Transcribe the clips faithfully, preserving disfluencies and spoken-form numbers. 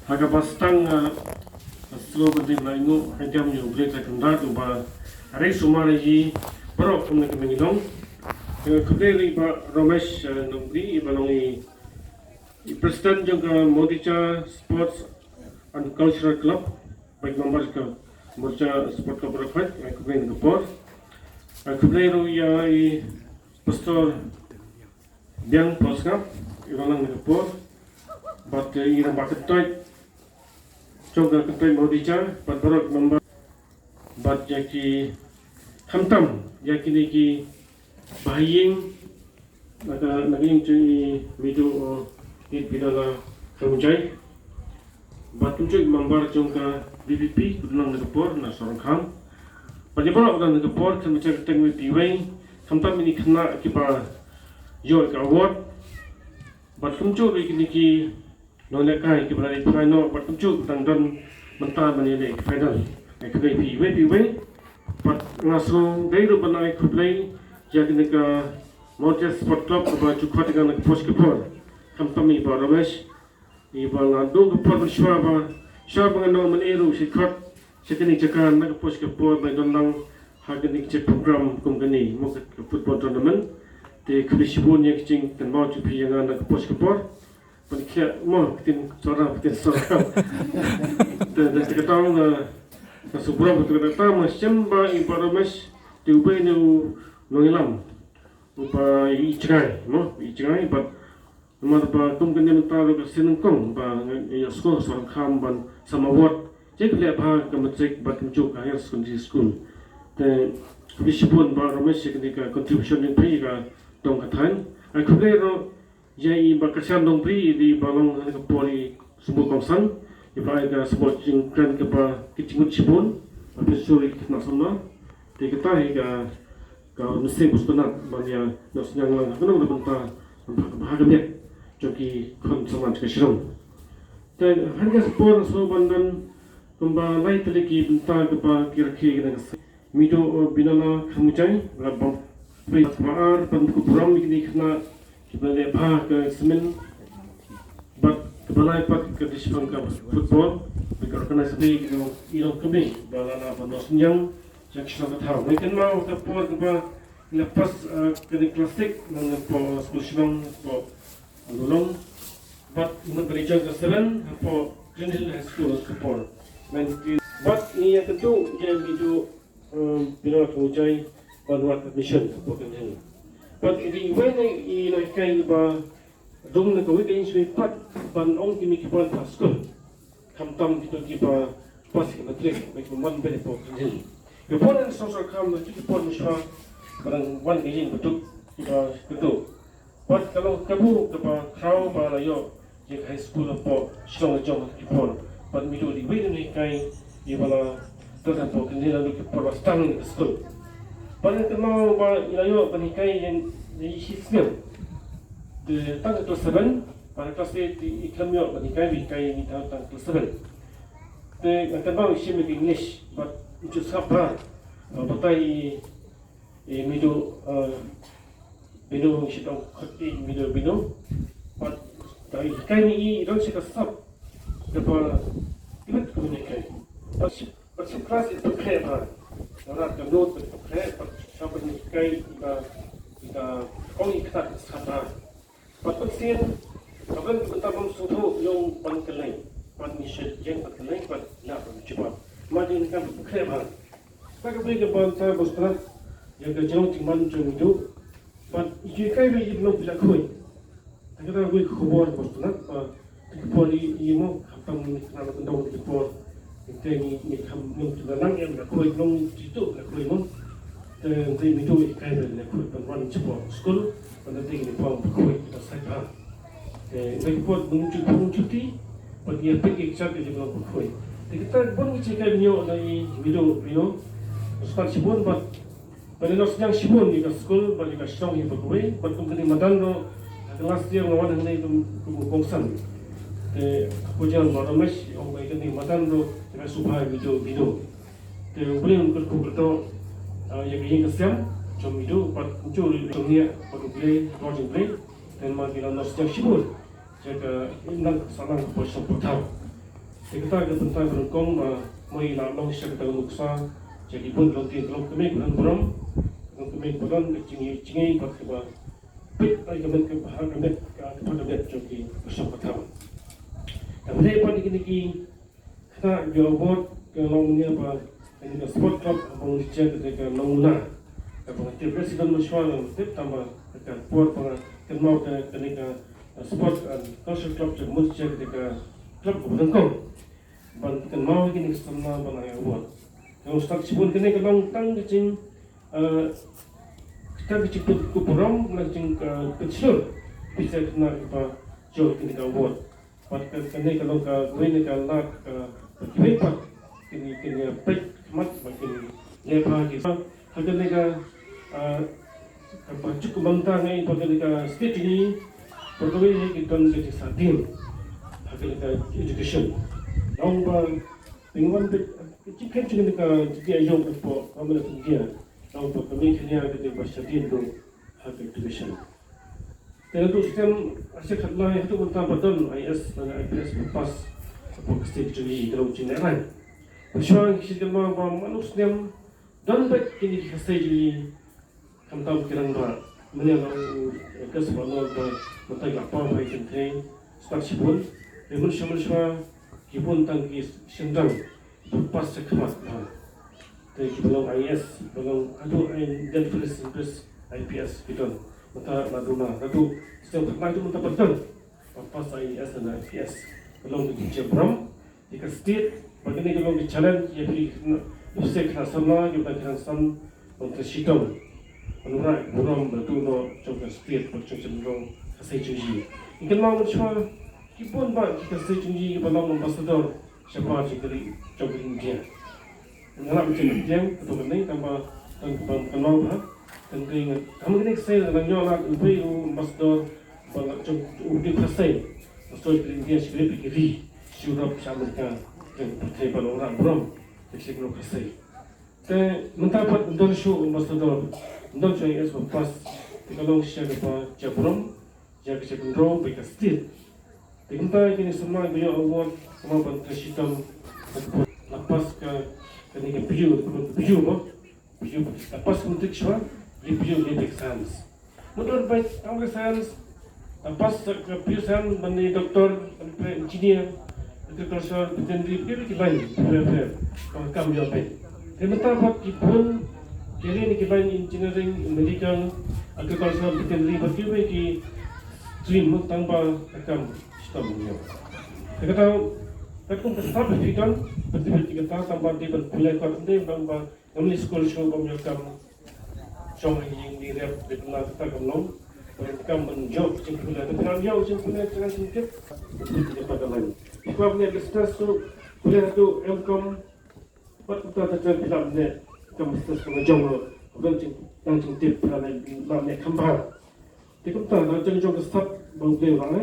Ha kaba sdang, ah, sngewbha ban ai nguh ha ka jingim jong U Blei Trai Kynrad uba ai sumar ïa ngi baroh kumne ka mynsiem. Nga khublei ïa i Bah Ramesh, ah, Nongbri, i ba long i, i President jong ka Mowdicha Sports and Cultural Club, bad member ka Mowdicha Sport Club Mawryngkneng, nga khublei na ka por. Nga khublei ruh ïa i Pastor Biang Paul Sngap, i ba long na ka por, bad, eh, i rangbah kyntoit jong ka kyntoit Mowdicha, bad baroh ki member, bad ïa ki, khamtam ïa kine ki bahaïing na ka, na ka ïing jong i Mido, oh, Binala Kharmujai, bad kumjuh ki member jong ka V P P kiba don lang na ka por na Sohryngkham. Bad ïa baroh kiba don lang na ka por, khamtam ïa ka kyrteng iwei pa iwei, khamtam ïa kine ki khynnah kiba ïoh ka award. Bad kumjuh ruh ïa kine ki nonglehkai kiba la leit phai noh, bad kumjuh kiba dang don mynta ban ïaleh ïa ki final. Nga khublei ïa phi iwei pa iwei. Bad nga sngewdei ruh ban ai khublei ïa kane ka Mowdicha Sport Club kaba ju khot ïa nga na ka por sha ka por. Khamtam i Bah Ramesh, i ba la dang ka por ba shuwa ba, shuwa ba nga nang mynta ruh shu khot sha kane ka jaka na ka por sha ka por ba don lang ha kane ka program kum kane, mo, ka football tournament. Te khublei shibun ïa ka jingkynmaw jong phi ïa nga na ka por sha ka por. Ban khia, mo, ka ktien Sohra, ka ktien Sohra. Te, te, te kata nga, nga sngewbha ba te kata ma shem ba i Bah Ramesh te u ba i ne u nongïalam uba i jngai, mo, i jngai, bad namar ba kum kane mynta ruh ka sien nyngkong ba nga ïa skul Sohryngkham ban sam award. Te ka leh bha ka matric bad kumjuh ka higher secondary school. Te khublei shibun Bah Ramesh ïa kane ka contribution jong phi ka dong ka thaiñ. Ai khublei ruh ïa i Bah Kyrshan Nongbri, i ba long ha ka por i sumar kongsan, i ba ai ka support jingkren kaba ka jingmut shibun, ba pynshoi ki khynnah samla. Te kata hi ka, ka mynsiem ba sngewtynnat ban ïa noh synñiang lang ha kano kano ka bynta, ban bha ka bha ka miat jong ki khun samla jong ka shnong. Te ha kane ka por nga sngew ban don kumba lai tylli ki bynta kiba ki rakhe kane ka seng. Mido, uh, Binala Kharmujai, ba la bam. Ba ar ban ku burom ïa kine ki khynnah kiba la leh bha ka smen. Bad kaba lai pat ka dei shaphang ka football, ba ka organize dei ki nong, i nongkmie ba la lah ban noh synñiang ïa ka shnong ka thaw. Nga kynmaw ka por kaba la pass, uh, ka dei class six na ka por skul shnong, por Lulong. Bad nga ba la join class seven hapoh Green Hill High School ka por. Bad ngi ïa kynduh ïa Mido, um, Binala Kharmujai ban wad admission hapoh Green Hill. Bad i dei iwei na i nonghikai ba dang na kawei ka ïing shuwa pat ban ong kine ki por ha skul. Khamtam kito kiba pass ki matric, ba ki wan beit hapoh Green Hill. Ki por ha Sohryngkham na ki por mynshuwa ba dang wan ka ïing ba duk kiba kynduh. Bad ka long kabu kaba khraw ba la ïoh ïa ka high school hapoh Shillong la jong ha ki por. Bad Mido dei iwei na i nonghikai iba la don hapoh Green Hill naduh ki por ba sdang ïa ka skul. Bad nga kynmaw ba i la ïoh ban hikai ïa i shisnem. Te tang ka class seven, bad ha class eight i khlem ïoh ban hikai, ba hikai ïa ngi tang tang class seven. Te nga kynmaw i shim ïa ka English bad i ju sngap bha. Batai i Mido, eh, Bino, shi tang khot i Mido Bino. Bad da i hikai ïa ngi i don shi ka sap kaba i bit kumne kai. Bad shi, bad shi class i pynkhreh bha. Rat ka note ba pynkhreh bad sha ba i hikai i ba, i ba ong i kata ka sap bha. Bad mynsiem, ka ban ka bynta bym sngewthuh ïa u ban kylli. Bad ngi shet ïeng ban kylli bad lah ban jubab. Ma dei ka ban pynkhreh bha. Ka ka bri ka ban ta bos trat ïa ka jong jingman jong Mido. Bad i ju kai ba i long phi la khuid. Ta ka ta wei ka khubor bos trat ba ka por i, i mo khamtam ni ka na ka dong ka por. Te ngi, ngi kham ngi ka nang em la khuid long jitu la khuid mo. Te ngi Mido i kai ba la khuid ban wan jubab skul. Ban te ngi pang khuid ba sai ba. Te ngi por ngi ju pang juti. Bad ïa pynïaid ïa ka jingmut ba khuid. Te kita bun ki jingkai bynñiuh na i Mido, Mido. Sngewbha shibun bad, bad ïa noh synñiang shibun ïa ka skul bad ïa ka shnong hi ba kawei bad kum kane madan ruh. Ha ka last year nga wan hangne kum, kum u kongsan. Te ka pujor Bah Ramesh ong ba ïa kane madan ruh ïa ka sngewbha ïa Mido, Mido. Te U Blei un kyrkhu kyrdoh, ah, ïa ka ïing ka sem jong Mido bad u jong Mido bad U Blei, bad U Blei. Te ma ki la noh synñiang shibun. Jaka nang sa nang ka poi shong pathaw. Te kata ka bynta ka nyngkong ba mo i la long sha kata ka nuksa. Jaka i bun long ki long kmie ka burom. Long kmie ka burom ka jingïohi jingïohi bad kaba peit ai ka met ka bha ka met ka bha ka met jong ki poi shong pathaw. Te mynta pat kine ki Kata ïa award ka long nia ba kane ka sport club ba ngi check kata ka long la. Ka ba tip president ma shwa la tip tamba ka por ba kynmaw ka kane ka sport and culture club check mun check kata ka club ko bang ko. Ban kynmaw kine ka samla ban ai award. Ka start shibun kane ka long tang ka jing ka ka jing put ku burom la jing ka put shlur. Bisa kena ka ba jol kane ka award. Pat ka kane ka long ka wei ne ka lad ka kiwei pat kini kini pek mat ba kini ne pa ki sa ha kane ka ka pa chuk bang ta ngai pa kane ka state ni pa kawei ne ki ton ka sa din ha kane ka education. Long ba pingwan pek chicken chicken ka ki ayong ka po ka mana India. Long ba kami kini ka ba sa din do ha ka education. Te naduh snem ar hajar khatlai haduh mynta ba don IAS lane IPS ba pass hapoh ka state jong ngi ka long jingïarai. Ba shuwa ngi shu kynmaw ba man u snem don beit kine ki Khasi jong ngi khamtam ki rangbah. Mynne la u August ba nor ba mynta ki la paw ba ki kynthei stad shibun. Te mynshuwa mynshuwa ki bun tang ki shynrang. Pas sa khmat ba te ki ba long IAS ba long haduh Indian Police Service IPS ki don. Mynta la duna haduh stem khmat tu mynta ba don. Ba pas IAS dan IPS ba long ki jabram ki ka state ba kini ka long ki challenge ya ki na se khna samla ki ba khna sam long ka shitom. Anura burom ba tu no jong ka state ba jong jong long ka sai jong ji. Ikan mau menchwa ki bun ba ki ka sai jong ji ba long ambassador. Shabar jingkyrkhu jong ka India. Nga la mynta mynta ka tu ka nei tang ba tang ba ka nong ha tang dei nga tang ka nei sei la nyo la u bei u ambassador ba la jong u dei ka sei. Ambassador ka India shi beri ki ri shi Europe shi America. Jong ka pyrthei ba long rak brom ka chik long ka sei. Te mynta pat ndon shu ambassador ndon shu IAS ba pass te ka long sha ka ba ja brom. Ïa ka jingkynroh bad ka state. Te kumta kine samla ba ïoh award kumba ban trei shitom la pass ka kane ka PU, ka PU mo. PU la pass ka matric shuwa, ïa PU ïa ka science. Mut don bad ka science la pass ka PU science ban ïa doctor, ban ïa engineer, agriculture, veterinary, ki ki lain, ki kam ïa bad. Te mynta pat ki bun ki ri ne ki ban engineering, medical, agriculture, veterinary, bad kiwei ki stream tang ba ka kam shitom ïa. Te kata katkum ka sap phi don, bad ki kata tang ba dei ban pule kot dei tang ba ngam leit skul shuh bym ïoh kam shong ha ïing ni rep dei ban kata kam long. Ban kam ban ïoh jingpule, te phi ïoh jingpule jingtip. Phi kata ka lain. Phi kwah ne business tu pule tu M Com. Bad kumta te jan phi lah ne kam business ka jong lo. Ka dang jing dang jingtip phi lah ne lah ne kham bha. Te kumta na jong jong ka sap ba u dei u lah ne.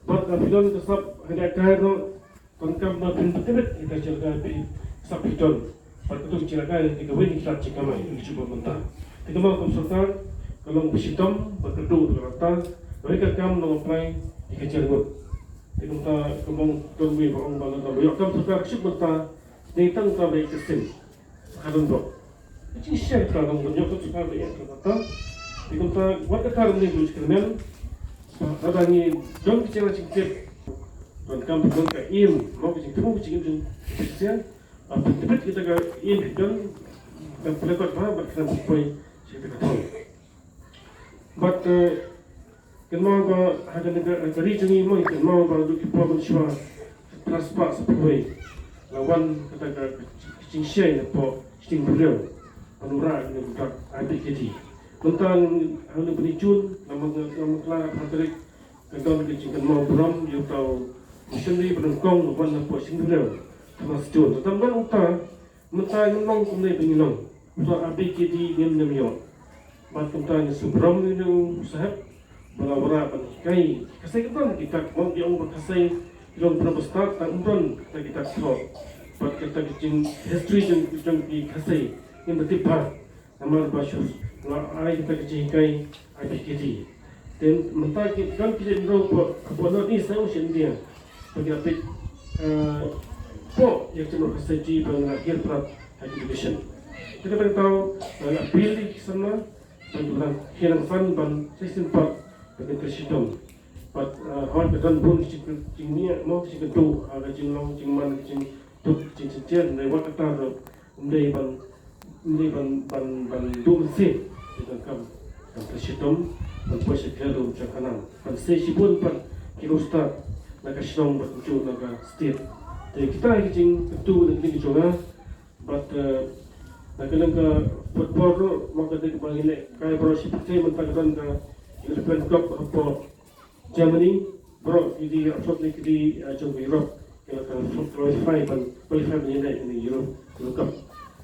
Bad na phi don ka sap ha ne kai ro. Tang kam na phin pyntip ïa ka jingïalehkai phi sap phi don. Bad ka tu jingïalehkai te ka wei ni ki lad jingkamai ki shu ba mynta. Te ka mawkam sorkar ka long ba shitom bad ka tu ka rata. Ka wei ka kam long apply ïa ka jingmut. Te kumta ka mawkam wei ba ong ba long ba ïoh kam sorkar ka shu mynta. Dei tang ta ba ïa ka sim. Ka don bok. Ka jingshisha ka long ban ïoh ka sukar ba ïa ka ta. Dei kumta wat ka tar ne ka jingkyrmen. Lada ngi don ka jingla jingtip. Don kam don ka im mo ka jingthmu ka jingim jong ka shisha. Ba pyntbit kita ka im don ka pynlekot ba ba ka poi shi ka thong. Bad eh, kynmaw ba ha kane ka ka ri jong ngi mo kynmaw ba duk ki por mynshuwa phra spah saphew wei la wan kata ka ka jingshai na pok shiteng briew. Ban wanrah ïa kane ka I P K T. Mynta ha kane ka bnai Jun na ma na ma kla ha tarik ka don ka jingkynmaw burom ïa uta u missionary ba nyngkong ba wan na pok shiteng briew. Thomas Jones. Tang ban uta Mynta ngin long kumne ba ngin long. Uta I P K T ngin nym ïoh. Bad kumta ngin shu burom ïa u saheb ba la wanrah ban hikai. Ka sei ka don ki dak mo ki ong ba ka sei ki long burom ba stad tang ym don kita ki dak thoh. Bad kita ki jing history jong jong ki ka sei ngin ba tip bha. Namar ba shu la ai kita ki jinghikai I P K T. Te mynta ki don ki jingïaroh hapoh North East, South East India. Ba ki la peit, eh, hapoh ïa ka jingmut ka saji ba nga hiar prat ha ki division. Te ka dang tau, eh, la appeal ïa ki samla, ban ki ban hiar nang san ban sa shisien pat ban ki trei shitom. Bad, eh, hooid ka don bun ki jing, jingniah mo, ki jingkynduh ha ka jinglong jingman, ki jingduk ki jingjynjar, hynrei wat kata ruh ym dei ban, ym dei ban, ban, ban duh mynsiem. Te donkam ban trei shitom, ban poi sha ki lad jong ka nam, ban sei shibun pat ki riewstad na ka shnong bad kumjuh na ka state. Te kita ki jingkyntu na ka liang jong nga. Bad, eh, na ka liang ka football ruh, ma ka dei ba ngi lehkai baroh shi pyrthei, mynta ka don ka European Cup hapoh Germany, baroh ki dei, absolutely ki dei, eh, jong ka Europe, ki la ka qualify ban, qualify ban ïaleh ïa ka Euro, Euro Cup.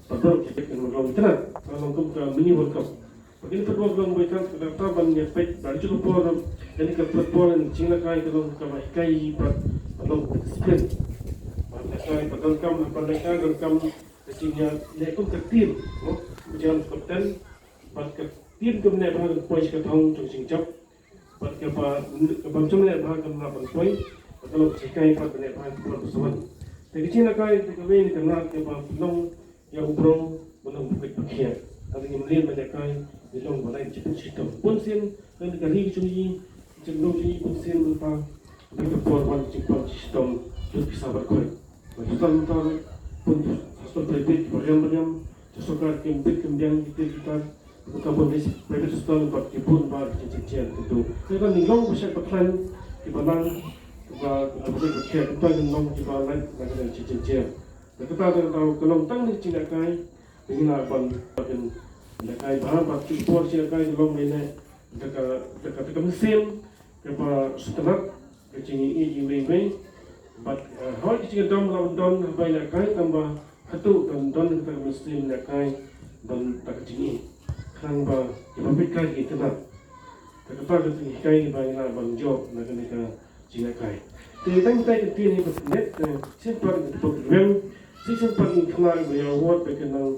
Bad baroh ki peit, kan long itynnad, kan long kum ka mini World Cup. Bad kine football ki long ba itynnad, kata ban ïa peit ba ha kajuh ka por, kane ka football ka jinglehkai ka long kaba hikai bad ban long discipline. Ban lehkai, ban donkam, ban lehkai donkam ka jingïaleh kum ka team, mo? Ba jam ka kapten, bad ka team kam leh bha kan poi sha ka thong jong ka jingjop. Bad kaba, kaba ym shym leh bha kan lah ban poi, bad ka long ka jinghikai pat ban leh bha ha ka por ba sa wan. Te ka jingïalehkai, te kawei na ka lad kaba pynlong ïa u briew ban long ba koit ba khiah. Hynrei ngim leh ban lehkai, ngi long ba lait jingpynshitom. Bun sien, kane ka ri jong ngi, jingdon jong ngi bun sien mynta, ba ka por wan jingpynshai shitom, lut pisa bad khoit. Bad hospital mynta ruh, bun hospital private ba riam ba riam, jong sorkar kim bit kim biang ki tiar ki tar, ka bun private hospital bad ki bun ba ki jingjied ki tu. Te ka ngi long ba shait ba khlaiñ, kiba nang, kiba, kiba, kiba, kiba, kiba nang, kiba nang, nang, nang, jingjied. Te kata ka dei ka long tang ka jingïalehkai, ngi lah ban, ban lehkai bha, bad ki por jingïalehkai ki long mane, da ka, da ka, da ka mynsiem kaba sngewtynnat, ka jingïeit iwei iwei. Bad, eh, hooid ka jingdom la don haba ïalehkai, tangba hato kan don kata ka mynsiem lehkai ban da ka jingïeit. Khnang ba kiba peit kai ki itynnad. Te kata ka jinghikai ba ngi lah ban ïoh na kane ka jingïalehkai. Te tang kita ki ktien hi ba sngewbha, eh, shisien pat ngi pynlong, shisien pat ngi kynmaw ba ïa wad ba ki nang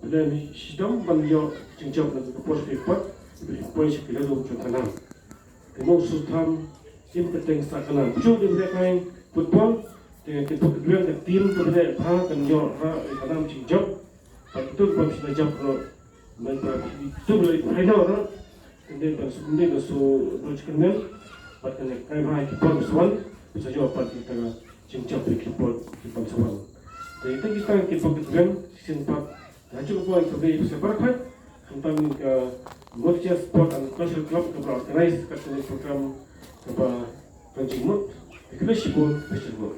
pynlong shitom ban ïoh jingjop na ka por sha ka por, ba ki poi sha ki lad jong ka nam. Te mo shu tham, kim kyrteng sa ka nam. Shu dei ba lehkai football, te ki pynlong ka team ka ba leh bha kan ïoh ha ka nam jingjop. Bad kito kiba shim jop ruh, mynta kito kiba leh final ruh, ym dei ban, ym dei ban shu duh jingkyrmen, bad kan lehkai bha ha ki por ba sa wan, ba sa ïoh pat kita ka jingjop ha ki por kiban sa wan. Te ita kita ki pynlong shisien pat, ha kajuh ka por ka dei ba sa bha pat, khamtam ka Murchia Sport and Cultural Club kaba organize kat kane ka program kaba kan jingmut, ka kyrpad shibun, ka kyrpad shibun.